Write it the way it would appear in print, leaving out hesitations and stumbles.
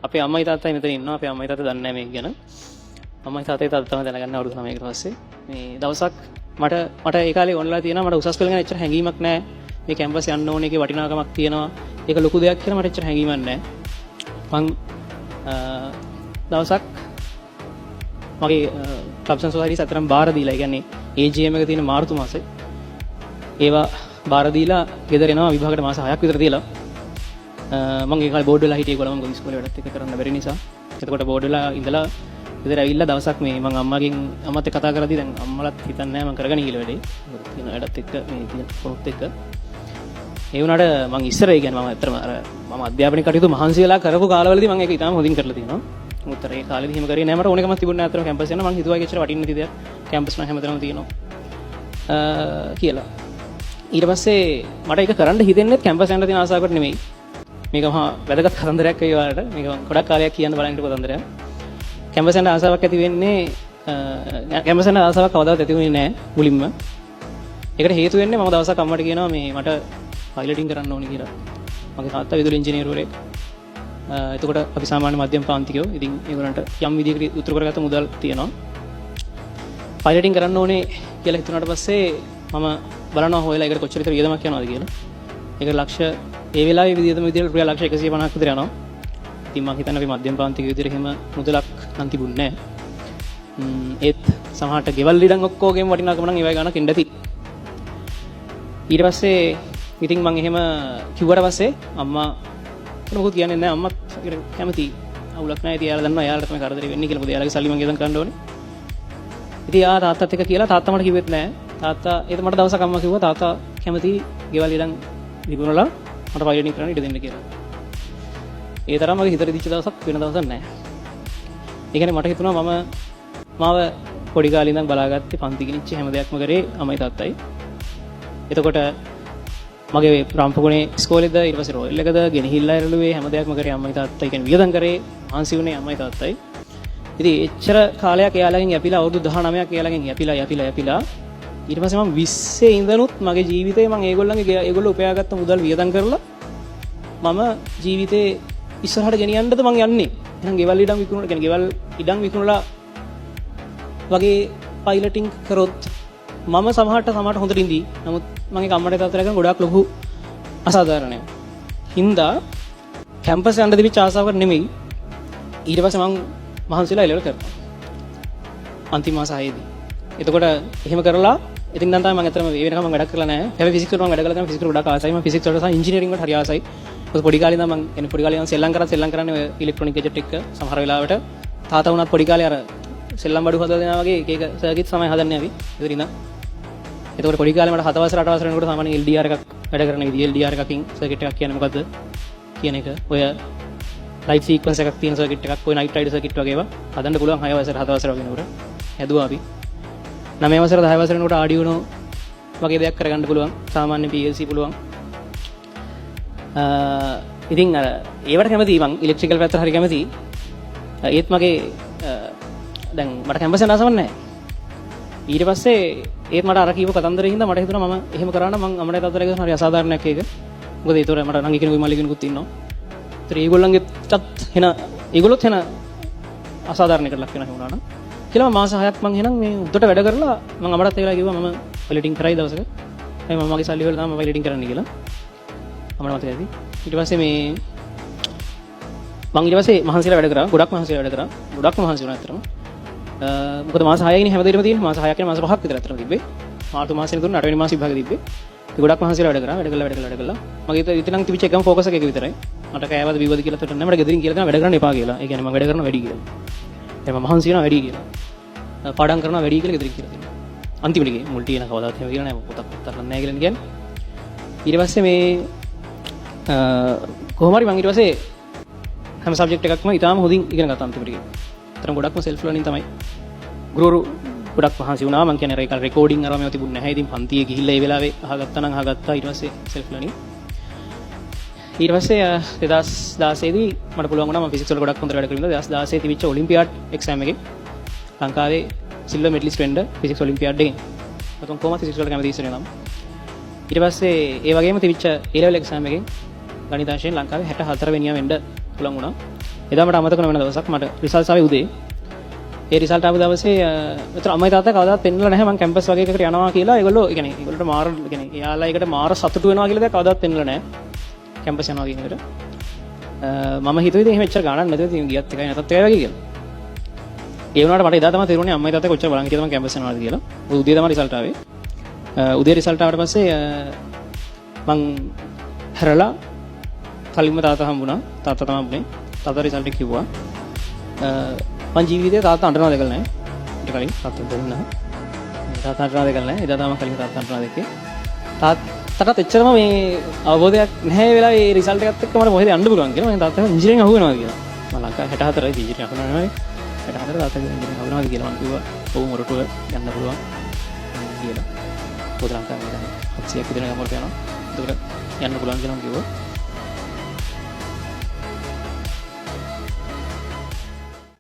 අපේ අම්මයි තාත්තයි මෙතන ඉන්නවා. අපේ අම්මයි තාත්තා දන්නේ නැහැ මේක ගැන. අම්මයි තාත්තයි තාත්තා තමයි දැනගන්න අවුරුදු 9කට පස්සේ. මේ දවසක් මට මට ඒ කාලේ ඔන්ලයින් තියෙනවා, මට උසස් පෙළ ගැන එච්චර හැඟීමක් නැහැ. මේ කැම්පස් යන්න ඕනේ එකේ වටිනාකමක් තියෙනවා. ඒක ලොකු දෙයක් කියලා මට එච්චර හැඟීමක් නැහැ. මං දවසක් මගේ ක්ලබ්ස් ඇන්ඩ් සොසයිටිස් අතරම බාර දීලා, ඒ කියන්නේ AGM එක තියෙන මාර්තු මාසේ, ඒවා බාර දීලා ගෙදර එනවා විභාගයට මාස 6ක් විතර තියලා. මං ඒ කාලේ බෝඩ් වෙලා හිටියේ කොළඹ, මොකද ඉස්කෝලේ වැඩත් එක්ක කරන්න බැරි නිසා. එතකොට බෝඩ් වෙලා ඉඳලා ගෙදර ඇවිල්ලා දවසක් මේ මං අම්මගෙන් අම්මත් එක්ක කතා කරද්දී, දැන් අම්මලත් හිතන්නේ නැහැ මං කරගනි කියලා වැඩේ. මොකද තියෙන වැඩත් එක්ක, මේ තියෙන පොරොත් එක්ක. ඒ වුණාට මං ඉස්සර, ඒ කියන්නේ මම ඇත්තටම අර මම අධ්‍යාපන කටයුතු මහන්සි වෙලා කරපු කාලවලදී මං ඒක ඉතාම හොඳින් කරලා තියෙනවා. මොකද අර ඒ කාලේදී එහෙම කරේ නෑ, මට ඕනකමක් තිබුණේ නෑ ඇත්තටම කැම්පස් යන්න. මං හිතුවා ඒක එච්චර වටින්නේ නැති දෙයක්. කැම්පස් නම් හැමතැනම තියෙනවා කියලා. ඊට පස්සේ මට ඒක කරන්න හිතෙන්නේ කැම්පස් යන්න තියෙන ආසාවකට නෙමෙයි. මේක මහා වැදගත් කතන්දරයක් වෙයි ඔයාලට. මේක මං ගොඩක් කාලයක් කියන්න බලන් හිටපු කතන්දරයක්. කැම්පස් යන්න ආසාවක් ඇති වෙන්නේ, කැම්පස් යන්න ආසාවක් කවදාවත් ඇති වුණේ නෑ මුලින්ම. ඒකට හේතු වෙන්නේ මම දවසක් අම්මට කියනවා මේ මට පයිලටින් කරන්න ඕනේ කියලා. මගේ තාත්තා විදුලි ඉංජිනේරුවරයෙක්. එතකොට අපි සාමාන්‍ය මධ්‍යම පාන්තිකයෝ. ඉතින් ඒගොල්ලන්ට යම් විදිහකට උතුරු කරගත්ත මුදල් තියෙනවා. පයිලටින් කරන්න ඕනේ කියලා හිතුණාට පස්සේ මම බලනවා හොයලා ඒකට කොච්චර විතර වියදමක් යනවද කියලා. ඒක ලක්ෂ, ඒ වෙලාවේ වියදම විදිහට රුපියල් ලක්ෂ 150ක් විතර යනවා. ඉතින් මං හිතන්නේ අපි මධ්‍යම පාන්තික විදිහට එහෙම මුදලක් නම් තිබුණේ නෑ. ඒත් සමහරට ගෙවල් ඉඩම් ඔක්කොගෙම වටිනාකම නම් ඒ වගේ ගාණක් එන්න ඇති. ඊට පස්සේ ඉතින් මං එහෙම කිව්වට පස්සේ අම්මා මොකුත් කියන්නේ නෑ. අම්මත් ඒකට කැමති. අවුලක් නෑ. ඉතින් එයාලා දන්නවා එයාලට තමයි කරදරේ වෙන්නේ කියලා. මොකද එයාලගේ සල්ලි මං ගෙදන් කරන්න ඕනේ. ඉතින් ආ තාත්තත් එක්ක කියලා, තාත්තා මට කිව්වෙත් නෑ. තාත්තා ඒත් මට දවසක් අම්මා කිව්වා තාත්තා කැමති ගෙවල් ඉඩම් විකුණලා මට පයිලටින් කරන්න ඉඩ දෙන්න කියලා. ඒ තරම් මගේ හිතට දිච්ච දවසක් වෙන දවසක් නෑ. ඒ කියන්නේ මට හිතුණා මම මාව පොඩි කාලේ ඉඳන් බලාගත්තේ, පන්ති ගෙනිච්ච, හැම දෙයක්ම කරේ අම්මයි තාත්තයි. එතකොට මගේ රාම්පුගුණේ ඉස්කෝලේද, ඊට පස්සේ රොයල් එකද ගෙනහිල්ලා ඇරළුවේ, හැම දෙයක්ම කරේ අම්මයි තාත්තයි. කියන්නේ වියදම් කරේ, මහන්සි වුණේ අම්මයි තාත්තයි. ඉතින් එච්චර කාලයක් එයාලගෙන් යැපිලා, අවුරුදු 19ක් එයාලගෙන් යැපිලා යැපිලා යැපිලා, ඊට පස්සේ මම 20 ඉඳනුත් මගේ ජීවිතේ මං ඒගොල්ලන්ගේ, ඒගොල්ලෝ උපයාගත්ත මුදල් වියදම් කරලා මම ජීවිතේ ඉස්සරහට ගෙනියන්නද මං යන්නේ? එහෙනම් ගෙවල් ඉඩම් විකුණලා, කියන්නේ ගෙවල් ඉඩම් විකුණලා වගේ පයිලටින් කරොත් මම සමහරට සමහරට හොඳට ඉඳී. නමුත් මම ඒක අම්මට තාත්තට කරන ගොඩාක් ලොකු අසාධාරණයක්. හින්දා කැම්පස් යන්න තිබිච්ච ආසාවකට නෙමෙයි. ඊට පස්සේ මං මහන්සිලා එලෙවල් කරා. අන්තිම මාස 6ේදී. එතකොට එහෙම කරලා ඉතින් දැන් තමයි මම ඇත්තටම ඒ වෙනකම් මම වැඩක් කරලා නැහැ. හැබැයි ෆිසික්ස් වල මම වැඩ කරලා තියෙනවා. ෆිසික්ස් වල ගොඩාක් ආසයි. මම ෆිසික්ස් වලට සහ ඉංජිනේරින්ග් වලට හරි ආසයි. මොකද පොඩි කාලේ ඉඳන් මං කියන්නේ පොඩි කාලේ ඉඳන් සෙල්ලම් කරා, සෙල්ලම් කරන්නේ ඔය ඉලෙක්ට්‍රොනික ගැජට් එක්ක. සමහර වෙලාවට තාත්තා වුණත් පොඩි කාලේ අර සෙල්ලම් බඩු හදලා දෙනවා වගේ එක එක සර්කිට්ස් තමයි හදන්නේ අපි. ඉතින් ඉඳන් එතකොට පොඩි කාලේ මට 7 වසර 8 වසර වෙනකොට සාමාන්‍යයෙන් LDR එකක් වැඩ කරන විදිය, LDR එකකින් සර්කිට් එකක් කියන්නේ මොකද්ද කියන එක, ඔය ලයිට් සීක්වන්ස් එකක් තියෙන සර්කිට් එකක්, ඔය නයිට් රයිඩර් සර්කිට් වගේ ඒවා හදන්න පුළුවන් 6 වසර 7 වසර වගේ වෙනකොට හැදුවා අපි. 9 වසර 10 වසර වෙනකොට Arduino වගේ දෙයක් කරගන්න පුළුවන්, සාමාන්‍ය PLC පුළුවන්. ඉතින් අර ඒවට කැමතියි මං, ඉලෙක්ට්‍රිකල් පැත්තට හරි කැමතියි. ඒත් මගේ දැන් මට කැම්පස් යන්න ආසාවක් නැහැ. ඊට පස්සේ ඒත් මට අර කියපු කතන්දරේ හින්දා මට හිතුණා මම එහෙම කරා නම් මං අම්මට තාත්තට කියනවා හරි අසාධාරණයක් ඒක. මොකද ඒතර මට නංගි කෙනෙකුයි මල්ලි කෙනෙකුත් ඉන්නවා. ඒතර ඒගොල්ලන්ගෙත් එන ඒගොල්ලොත් එන අසාධාරණයකට ලක් වෙනවා වුණා නම් කියලා මම මාස 6ක් මං එහෙනම් මේ උඩට වැඩ කරලා මං අම්මටත් ඒලා කිව්වා මම පයිලටින් කරයි දවසක. හැබැයි මම මගේ සල්ලි වල තමයි පයිලටින් කරන්න කියලා. අම්මට මතක ඇති. ඊට පස්සේ මේ මං ඊට පස්සේ මහන්සිලා වැඩ කරා. ගොඩක් මහන්සිලා වැඩ කරා. ගොඩක් මහන්සි වුණා ඇත්තටම. මොකද මාස 6යිනේ හැමදේටම තියෙන්නේ. මාස 6ක් කියන්නේ මාස 5ක් විතර ඇත්තටම තිබ්බේ. මාර්තු මාසෙ තුන 8 වෙනි මාස විභාගෙ තිබ්බේ. ඉතින් ගොඩක් මහන්සිලා වැඩ කරා. වැඩ කළා, වැඩ කළා, වැඩ කළා. මගේ ඉතින් නම් තිබිච්ච එකම ෆෝකස් එක ඒක විතරයි. මට කෑවද බිව්වද කියලා තොට නෑ, මට ගෙදරින් කියලා දෙනවා වැඩ කරන්න එපා කියලා. ඒ කියන්නේ මම වැඩ කරනවා වැඩි කියලා. දැන් මම මහන්සි වෙනවා වැඩි කියලා. පාඩම් කරනවා වැඩි කියලා ගෙදරින් කියලා දෙනවා. අන්තිමට ගියේ මුල් ටික නම් කවදාවත් එහෙම කියලා නෑ. පොතක් පොතක් නෑ කියලා කියන්නේ. ඊට පස්සේ මේ කොහොම හරි මං ඊට පස්සේ හැම සබ්ජෙක්ට් එකක්ම ඉතාම හොඳින් ඉගෙන ගත්තා අන්තිමට ගියේ. අතරම ගොඩක්ම සෙල්ෆ් ලර්නින් තමයි. ගුරුවරු ගොඩක් මහන්සි වුණා. මං කියන්නේ අර ඒ කාලේ රෙකෝඩින් අරවා මේවා තිබුණේ නැහැ. ඉතින් පන්තියේ ගිහිල්ලා ඒ වෙලාවේ අහගත්තා නම් අහගත්තා. ඊට පස්සේ සෙල්ෆ් ලර්නින්. ඊට පස්සේ 2016 දී මට පුළුවන් වුණා, මම ෆිසික්ස් වල ගොඩක් හොඳට වැඩ කරමින් 2016 තිබිච්ච ඔලිම්පියාඩ් එක්සෑම් එකේ ලංකාවේ සිල්වර් මෙඩලිස්ට් වෙන්න ෆිසික්ස් ඔලිම්පියාඩ් එකෙන්. මම කොහොමද ෆිසික්ස් වලට කැමති ඉස්සර ඉඳන්ම. ඊට පස්සේ ඒ වගේම තිබිච්ච ඒ ලෙවල් එක්සෑම් එකෙන් ගණිතාංශයෙන් ලංකාවේ 64 වෙනියා වෙන්න පුළුවන් වුණා. එදා මට අමතක නොවන දවසක්. මට රිසල්ට්ස් ආවේ උදේ. ඒ රිසල්ට් ආපු දවසේ ඒතර අම්මයි තාත්තයි කවදාවත් පෙන්නලා නැහැ මං කැම්පස් වගේ එකකට යනවා කියලා. ඒගොල්ලෝ ඒ කියන්නේ ඒගොල්ලන්ට මාර, ඒ කියන්නේ එයාලා ඒකට මාර සතුටු වෙනවා කියලා දෙයක් කවදාවත් පෙන්නලා නැහැ, කැම්පස් යනවා කියන එකට. මම හිතුවේ ඉතින් එහෙම එච්චර ගාණක් නැතුව ඉතින් ගියත් එකයි නැතත් එකයි වගේ කියලා. ඒ වුණාට මට එදා තමයි තේරුණේ අම්මයි තාත්තයි කොච්චර බලන් හිටියද මං කැම්පස් යනවාද කියලා. මොකද උදේ තමයි රිසල්ට් ආවේ. උදේ රිසල්ට් ආවට පස්සේ මං හැරලා කලින්ම තාත්තා හම්බුණා. තාත්තා තමයි හම්බුනේ. තාත්තා රිසල්ට් එක කිව්වා. මං ජීවිතේ තාත්තා අඬනවා දැකලා නැහැ. ඊට කලින් තාත්තා බොන්න. තාත්තා අඬනවා දැකලා නැහැ. එදා තමයි කලින් තාත්තා අඬනවා දැක්කේ. තාත්තටත් එච්චරම මේ අවබෝධයක් නැහැ ඒ වෙලාවේ ඒ රිසල්ට් එකත් එක්ක මට කොහෙද යන්න පුළුවන් කියලා. මම තාත්තා ඉංජිනේරින් අහු වෙනවා කියලා. මම ලංකාවේ 64 ඉංජිනේරින් අහු වෙනවා නෙවෙයි. 64 තාත්තා ඉංජිනේරින් අහු වෙනවාද කියලා. මං කිව්වා ඔව්, මොරටුව යන්න පුළුවන් කියලා. මොකද ලංකාවේ මම හිතන්නේ 700ක් විතර මොරටුව යනවා. එතකොට යන්න පුළුවන් කියලා මං කිව්වා.